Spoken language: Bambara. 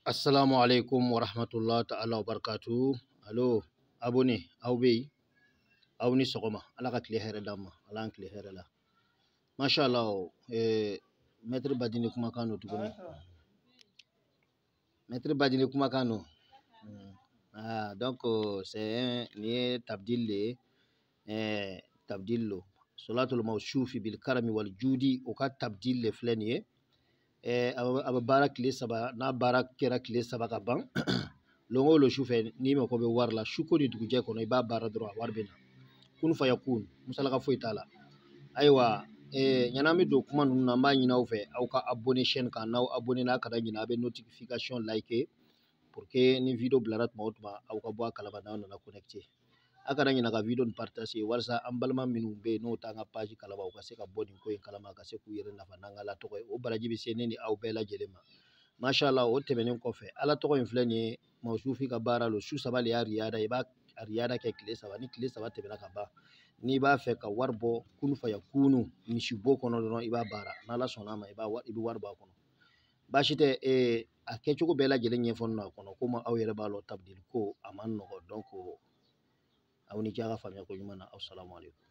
Assalamu alaikum wa rahmatullahi ta'ala wa barakatuh. Allo, abonné, aw bɛ yen, aw ni sɔgɔma. Ala ka tile hɛrɛ d'an ma, Ala y'an tile hɛrɛ la. Masha Allah, Maître Badini kumakan don tuguni. Maître Badini kumakan don. Ah, donc c'est un nin ye tabdil de ye, tabdil lo. Solatul mawsufi bil karami wal judi, o ka tabdil le filɛ nin ye. A bɛ baara tile 3, n'a baara kɛra tile 3 ka ban, lon o lon sufɛ n'i mako bɛ wari la, su ko ni dugujɛ kɔnɔ, i b'a baara dɔrɔn, a wari bɛ na. Kun fa yakun, musalaka foyi t'a la. Ayiwa, ɲan'an bɛ don kuma ninnu na, an b'a ɲini aw fɛ, aw ka abonné chaîne kan. N'aw abonné n'a kana ɲinɛ, a bɛ notification like pour que ni vidéo bilara tuma o tuma, aw ka bɔ a kalama n'aw nana connecté. A kana ɲinɛ ka vidéo nin partager walasa an balima minnu bɛ yen n'o t'an ka page kalama, u ka se ka bɔ nin ko in kalama, ka se k'u yɛrɛ nafa n'an ka Ala tɔgɔ ye. O baraji bɛ se ne ni aw bɛɛ lajɛlen ma. Masha Allah, o tɛmɛnen kɔfɛ, Ala tɔgɔ in filɛ nin ye, Mawsufi ka baara lo. Su 3 de y'a riyada, i b'a riyada kɛ tile 3. Ni tile 3 tɛmɛna ka ban, n'i b'a fɛ ka wari bɔ kun fa ya kunu misibo kɔnɔ dɔrɔn, i b'a baara. N'Ala sɔnna a ma, i bɛ wari bɔ a kɔnɔ. Baasi tɛ, a kɛcogo bɛɛ lajɛlen ɲɛfɔ a kɔnɔ, komi aw yɛrɛ b'a lɔn tabdil ko a man nɔgɔ. Donc aw ni ce a ka faamuya ko ɲuman na. Assalamu alaikum.